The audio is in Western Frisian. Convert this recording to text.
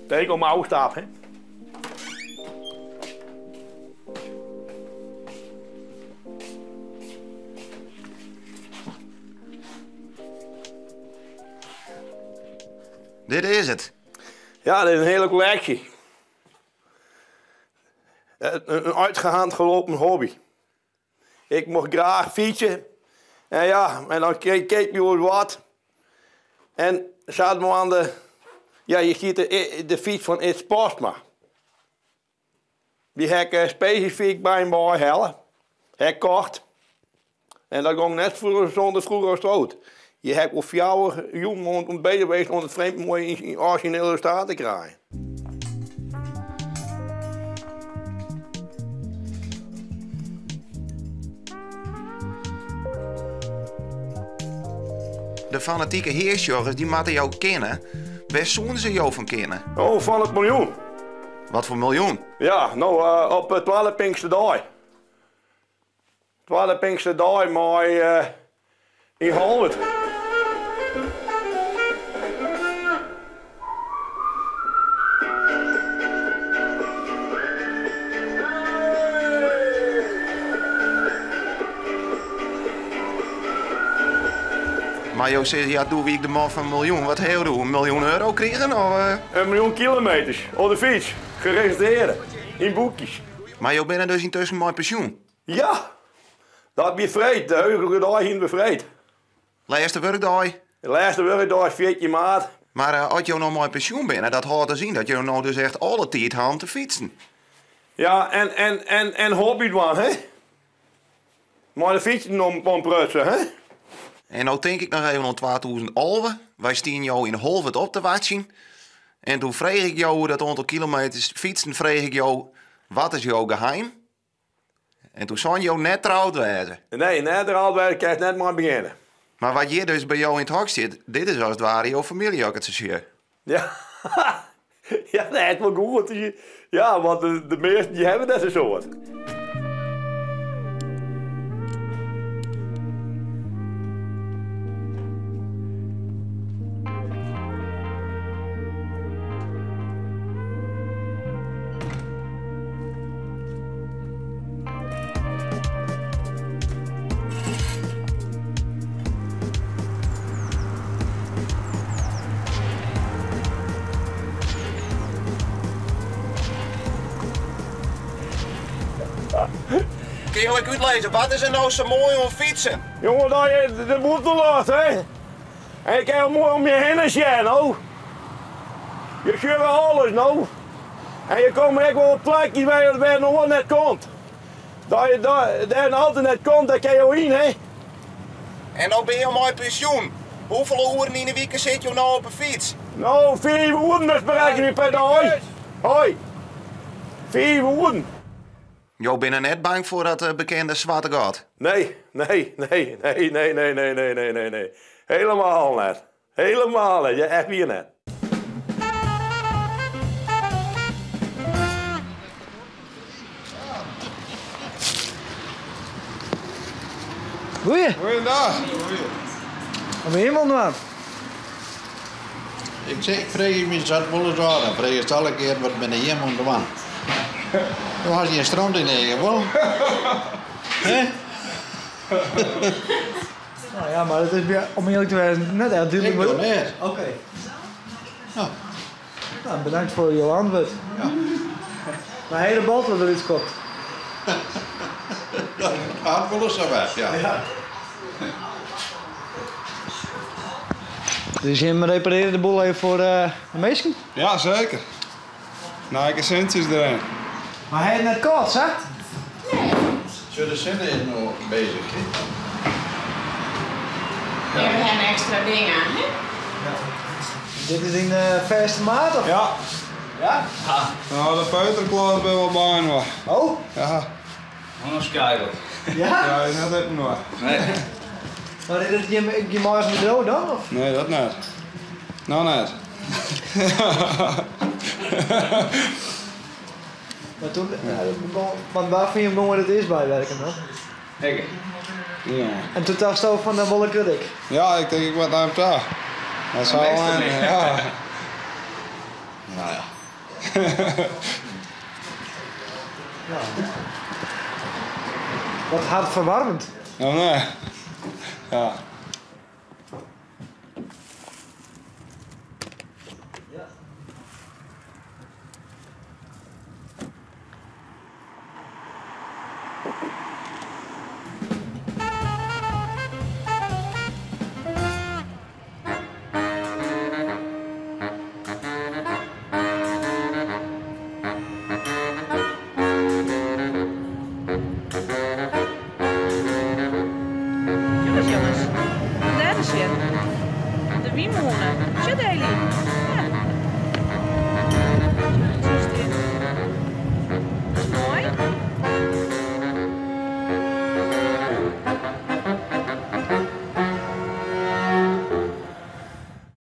Tink om ôfstap, hè. Dit is it. Ja, dit is in hiele kolleksje. In uit de hand gelopen hobby. Ik mocht graach fytse. En ja, en dan keek je oer wat. En sadwaande, ja, je ziet de fyts fan Ids Postma. Dy ha ik spesifyk by him weihelle. Ha ik kocht. En dat gong net sûnder vroeg of stoot. Hjir ha ik wol fjouwer jûnen oan beuzich west om it frame moai yn syn orizjinele staat te krijen. De fanatike hearsjoggers dy moatte jo kinne. Wêr soene se jo fan kinne? Oh, fan it miljoen. Wat foar miljoen? Ja, no, op twadde Pinksterdei. Twadde Pinksterdei mei yn Holwert. Mar jo sizze, ja, doe wie ik de man fan in miljoen. Wat ha jo doe, in miljoen euro krigen? Of? In miljoen kilometers op de fyts, geregistrearre yn boekjes. Mar jo binne dus yntusken mei pensjoen? Ja, dat wie freed. De heuglike dei hiene we freed. Lêste wurkdei? De lêste wurkdei is 14 maart. Mar as jo no mei pensjoen binne, dat hâldt dus yn dat jo no dus echt alle tiid ha om te fytsen. Ja, en, en, en, en hobby dwaan, hè? Mei de fytsen omprutsen, hè? En no tink ik noch even oan 2011. Wy stienen jo yn Holwert op te wachtsjen. En doe frege ik jo oer dat oantal kilometers fytsen, frege ik jo, wat is jo geheim? En toen seinen jo net troud wêze. Nee, net troud wêze, kinst net mei begjinne. Mar wat hjir dus by jo yn it hok stiet, dit is as it ware jo famylje, as ik it sa sjoch. Ja, ja, dat is wol goed. Ja, want de measten dy hawwe net sa'n soad. Kin jo ek útlizze, wat is der no sa moai oan fytsen? Jonge, dat je de bûtenloft, hè? En je kinne moai om je hinne sjen, no. Je sjogge alles, no. En je komme ek wol op plakjes wêr wêr in oar net komt. Dat je dêr in auto net komt, dêr kinne jo yn, hè. En no binne jo mei pensjoen. Hoefolle oeren yn 'e wike sit jo no op 'e fyts? No, fiif oeren dus berekkenje per dei. Hoi. Fiif oeren. Jo binne net bang foar dat bekende swarte gat? Nee, nee, nee, nee, nee, nee, nee, nee, nee, nee, nee. Helemaal net. Helemaal net. Ja, echt wier net. Goeie. Goeiedag. Wat bin jim oan dwaan? Ik zeg, ik freegje my dat wolris ôf, dan fregest alle kearen wat binne jim oan dwaan. Do hast gjin stront yn de eagen, wol? Hè? Nou ja, mar it is my, om earlik te wêzen, net echt dúdlik. Ik doch net. Oké. Nou. Nou, bedankt foar jo antwurd. Ja. Mar hiele bot wat derút skopt. Dat hat wolris sa west, ja. Ja. Dus jim reparearje de boel even foar de minsken? Ja, zeker. Nije sintsjes deryn. Mar ha je it net kâld, sa? Nee. Sjoch, de sinne is no bezich, hè? Ja, we hawwe ekstra dingen, hè? Ja. Dit is dyn fêste maat, of? Ja. Ja? Nou, de peuterklas bin wol byinoar. Oh? Ja. Onoskeideld. Ja? Ja, is net útinoar. Nee. Mar is it jim eigen bedriuw dan, of? Nee, dat net. No net. Mar toen, want wa fan jim gong der it earst by werken dan? Ik. Ja. En toen tochtsto fan dan wol ik dat ek? Ja, ik tink ik moat nei him ta. Dat sil ja. Nou ja. Wat hartferwaarmend. No, nee. Ja.